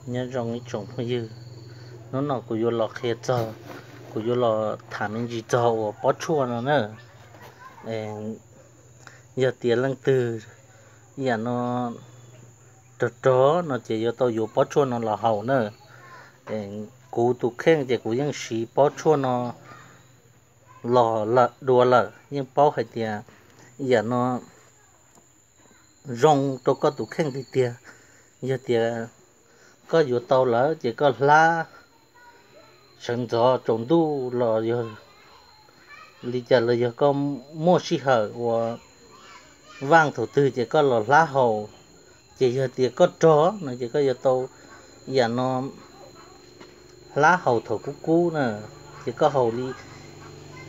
Nyob zoo ib tsoom phooj ywg, hnub no kuv yuav los qhia txog, kuv yuav los tham me ntsis txog uas pob tshuaj no na. Yog tias leej twg ib yam no rog rog no ces yuav tau yuav pob tshuaj no los haus na. Kuv tus kheej ces kuv yeej siv pob tshuaj no los dua lawm, yeej paub hais tias ib yam no zoo rau koj tus kheej tiag tiag. Yog tias koj yuav tau lawm ces koj hlab sawv ntxov tsaus ntuj los yog li cas los yog koj muaj sij hawm uas vaj thaum twg ces koj los hlab haus. Ces yog tias koj rog no ces koj yuav tau ib yam no hlab haus thaum kub kub na. Ces koj haus li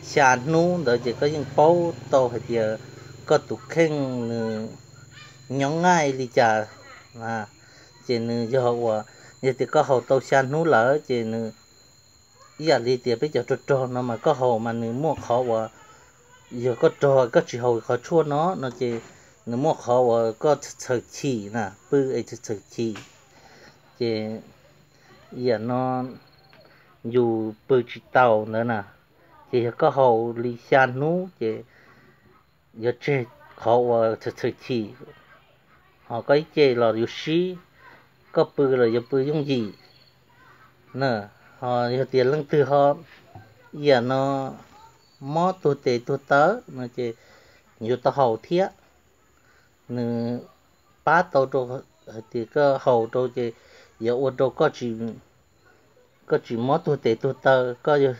xya hnub ntawd ces koj yeej paub tau hais tias koj tus kheej nws nyob nqaij li cas. Ces nws yog uas, yog tias koj haus tau xya hnub lawm ces nws ib yam li tias peb cov rog rog no mas koj haus mas nws muaj qhov uas, yog koj rog koj tsis haus qhov tshuaj no no ces nws muaj qhov uas koj txhaws chim na, pw es txhaws chim. Ces ib yam no yus pw tsis taus ntawd na. Ces yog koj haus li xya hnub ces yuav tseg qhov uas txhaws chim, ho koj ib ce los yuav sib, koj pw los yuav pw yooj yim na. Ho yog tias leej twg ho ib yam no mob tuag tes tuag taw no ces yuav tau haus thiab. Nws pab tau rau hais tias koj haus rau ces yuav ua rau koj tsis mob tuag tes tuag taw, koj ib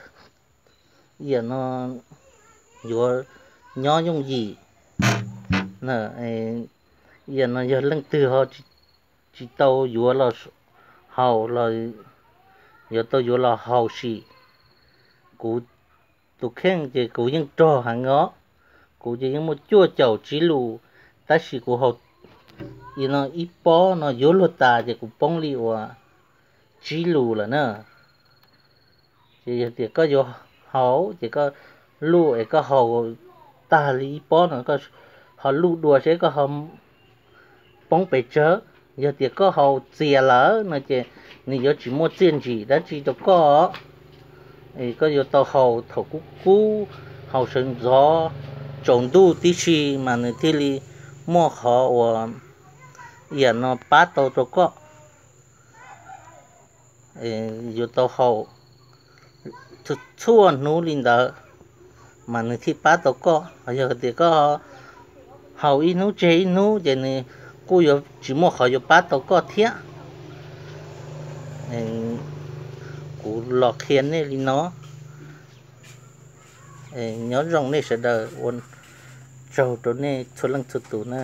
yam no yuav nyob yooj yim. Ib yam no yog leej twg ho tsis tau yuav los haus los yuav tau yuav los haus sim. Kuv tus kheej ces kuv yeej rog heev os, kuv ces yeej muaj cuaj caum tsib lus, tab sis kuv haus ib pob no yuav luag tas ces kuv poob li uas tsib lus lawm na. Ces yog tias koj yuav haus ces koj luj es koj haus tag li ib pob no koj ho luj dua seb koj ho poob pes tsawg. Yog tias koj haus txias lawm no ces nws yuav tsis muaj txiaj ntsim dab tsi rau koj. Koj yuav tau haus thaum kub kub, haus sawv ntxov, tsaus ntuj tib si mas nws thiaj li muaj qhov uas ib yam no pab tau rau koj. Yuav tau haus txhua hnub li ntawd mas nws thiaj pab tau koj. Yog tias koj haus ib hnub tseg ib hnub ces nws kuj yuav tsis muaj qhov yuav pab tau koj thiab. Kuv los qhia nej li no. Nyob zoo nej sawv daws, ua tsaug rau nej txhua leej txhua tus na.